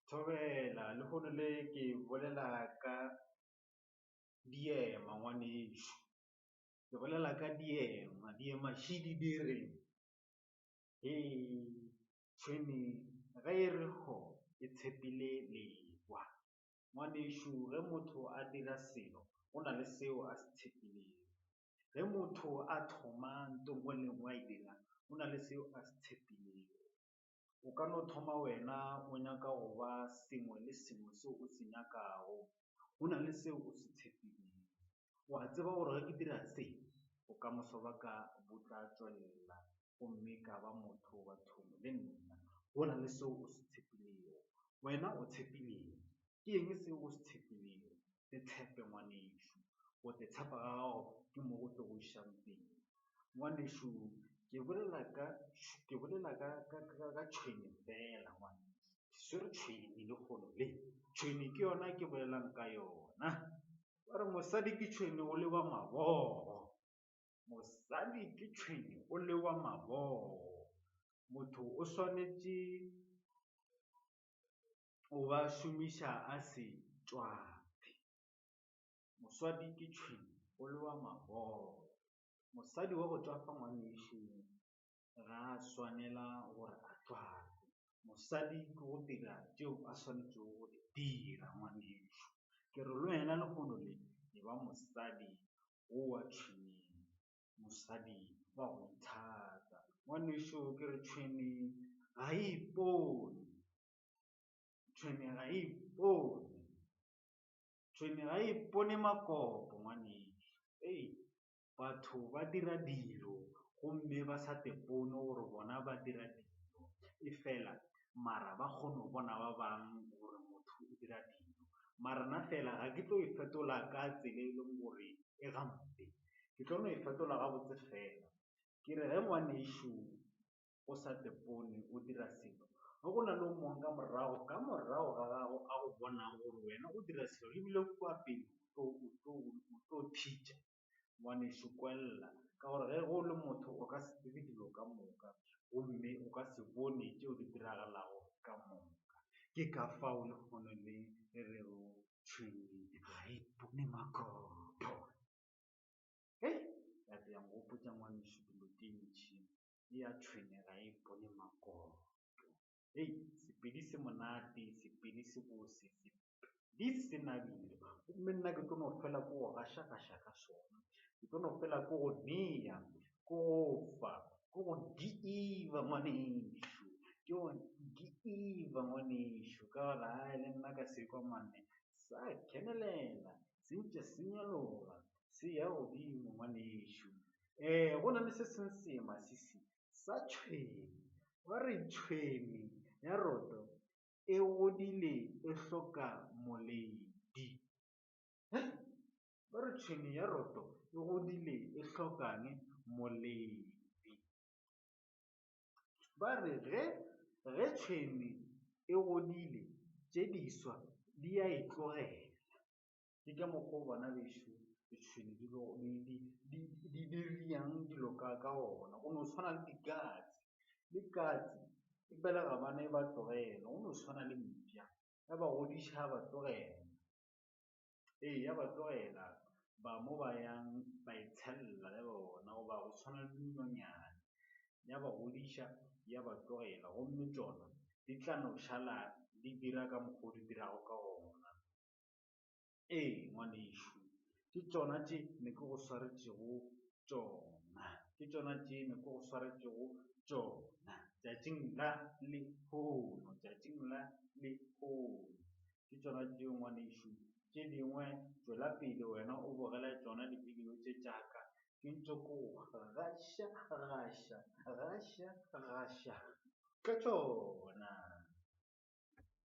Thobela, lehono le ke bolela ka diema ngwanešu. Ke bolela ka diema, diema šidi di re, Hee, tšhwene ge e re ho e tshepile lewa. Ngwanešu ge motho a dira selo go na le seo a se tshepilego. Ge motho a thoma ntho e nngwe le nngwe a e dirang, go na le seo a se tshepilego. O ka no thoma wena o nyaka go ba sengwe le sengwe seo o se nyakago, go na le seo o se tshepilego. O a tseba gore ge ke dira se, bokamoso bja ka bo tla tšwelela gomme ka ba motho bathong le nna. Go na le seo o se tshepilego. Wena o tshepile eng? Ke eng seo o se tshepilego? Te tshepe ngwanešu, go te tshepa ga gago ke mo go tlo go išang pele. Ngwanešu, ke bolela ka, ke bolela ka, ka, ka, ka tšhwene fela ngwanešu. Ke swere tšhwene lehono le. Tšhwene ke yona ke bolelang ka yona. Ba re mosadi ke tšhwene o lewa mabogo. Mosadi ke tšhwene o lewa mabogo. Motho o swanetše go ba šomiša a se tšwafe. Mosadi ke tšhwene o lewa mabogo. Mosadi wa go tšwafa ngwanešu ga a swanela gore a tšwafe. Mosadi ke go dira tšeo a swanetšego go di dira ngwanešu. Ke re le wena lehono le e ba mosadi wo wa tšhweneng, mosadi wa go ithata. Ngwanešu ke re tšhwene ga e ipone, tšhwene ga e ipone. Tšhwene ga e ipone makopo ngwanešu. Hei, batho ba dira dilo gomme ba sa tepone gore bona ba dira dilo, efela mara ba kgone go bona ba bang gore motho o dira dilo. Mara nna fela ga ke tlo e fetola ka tsela e leng gore e gampe, ke tlo no e fetola gabotse fela. Ke re ge ngwanešu o sa tepone o dira selo, ge go na le o mongwe ka morago, ka morago ga gago a go bonago gore wena o dira selo ebile kua pele o tlo thitša, ngwanešu kwella. Ka gore ge go le motho o ka se tsebe dilo ka moka gomme o ka se bone tšeo di diragalago ka moka. Ke ka fao lehono le re rego tšhwene ga e ipone makopo. Hei, ya tle ya nkgopotša ngwanešu dilo tše ntši. E a tšhwene ga e ipone makopo. Hei, Sepedi se monate, Sepedi se bose, Sepedi se nabile. Gomme nna ke tlo no fela ke go gašagaša ka sona. Ke tlo no fela ke go nea, ke go fa, ke go diiba ngwanešu, ke go diiba ngwanešu. Ka gore hai le nna ka se kwa mane sa kenelela, se ntše se nyaloga, se ya godimo ngwanešu. Go na le se sengwe seema se se sa tšhwene. Ba re tšhwene ya roto e godile e hloka moledi. He? Ba re tšhwene ya roto e godile e hlokang moledi. Ba re ge ge tšhwene e godile tše diswa di a e tlogela. Ke ka mokgwa o bana bešo ditšhwene di di diriang dilo ka ka gona. Go no swana le dikatse, le katse e belega bana e ba tlogela, go no swana le mpša ya ba godiša ya ba tlogela. Ee, ya ba tlogela ba mo ba yang ba itshelela le bona goba go swana le dinonyana ya ba godiša ya ba tlogela gomme tšona di tla no šala di dira ka mokgwa o di dirago ka gona. Ee, ngwanešu, ke tšona tše ne ke go swaretšego tšona, ke tšona tše ne ke go swaretšego tšona tšatšing la lehono, tšatšing la lehono. Ke tšona tšeo ngwanešu, tše dingwe tšwela pele wena o bogele tšona di-video tše tša ka, ke ntše ke go gaša gaša gaša gaša ka tšona.